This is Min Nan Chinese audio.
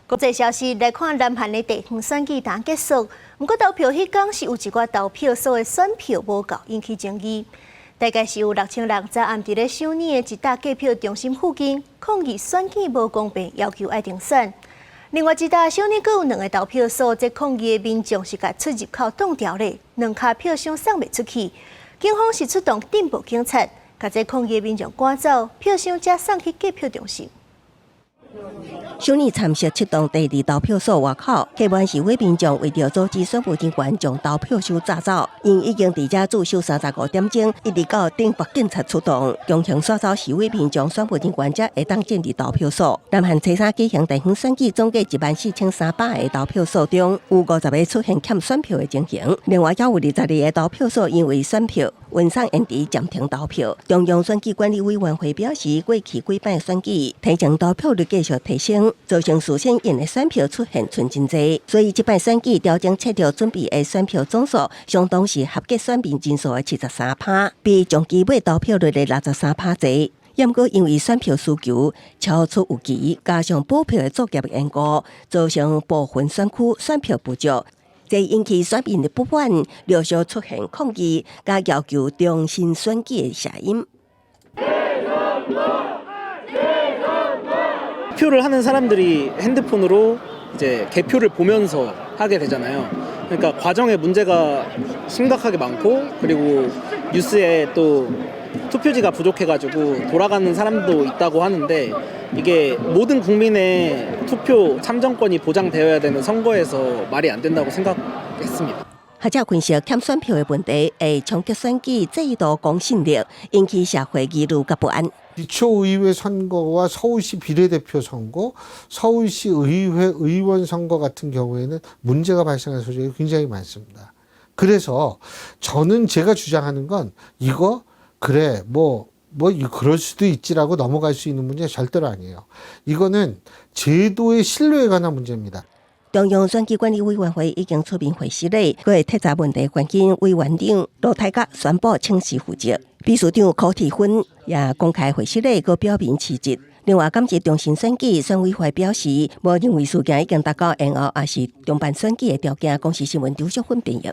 國際消息來看，南韓的地方選舉剛結束，毋過投票彼工是有一寡投票所的選票無夠，引起爭議。大概是有6000人昨暗佇咧首爾的一搭計票中心附近抗議選舉無公平，要求愛重選。另外一搭首爾閣有兩个投票所，這抗議的民眾是共出入口擋牢咧，兩跤票箱送袂出去。警方是出動鎮暴警察，共這抗議的民眾趕走，票箱才送去計票中心。首爾蠶室七棟第二投票所外口，客滿示威民眾為著阻止選務人員將投票箱炸走，𪜶已經佇遮駐守35點鐘，一直到鎮暴警察出動，強行趕走示威民眾，選務人員才會當進入投票所。南韓初三舉行地方選舉，總計14,300個投票所中，有50個出現欠選票的情形。另外，猶有22個投票所因為選票運送延遲暫停投票。中央選舉管理委員會表示，過去幾擺選舉提前投票率繼續提升，造成事先印的選票出現賰真濟，所以這擺選舉調整策略準備的選票總數，相當是合格選民人數的73趴，比上期尾投票率的63趴濟。毋過因為選票需求超出預期，加上補票的作業延誤，造成部分選區選票不足，這引起選民的不滿，陸續出現抗議，佮要求重新選舉的聲音。 투표를 하는 사람들이 핸드폰으로 이제 개표를 보면서 하게 되잖아요. 그러니까 과정에 문제가 심각하게 많고 그리고 뉴스에 또 투표지가 부족해가지고 돌아가는 사람도 있다고 하는데 이게 모든 국민의 투표 참정권이 보장되어야 되는 선거에서 말이 안 된다고 생각했습니다. 學者分析欠選票的問題會衝擊選舉制度公信力，引起社會疑慮佮不安。 기초의회 선거와 서울시 비례대표 선거, 서울시 의회 의원 선거 같은 경우에는 문제가 발생할 소지가 굉장히 많습니다. 그래서 저는 제가 주장하는 건 이거 그래 뭐 그럴 수도 있지라고 넘어갈 수 있는 문제 절대로 아니에요. 이거는 제도의 신뢰에 관한 문제입니다. 中央選舉管理委員會已經出面回釋咧，閣會徹查問題，關鍵委員長盧泰覺宣布請辭負責，秘書長柯鐵芬也公開回釋咧，閣表明辭職。另外，今次重新選舉，選委會表示，無認為事件已經達到延後抑是重辦選舉的條件。公視新聞張淑芬編譯。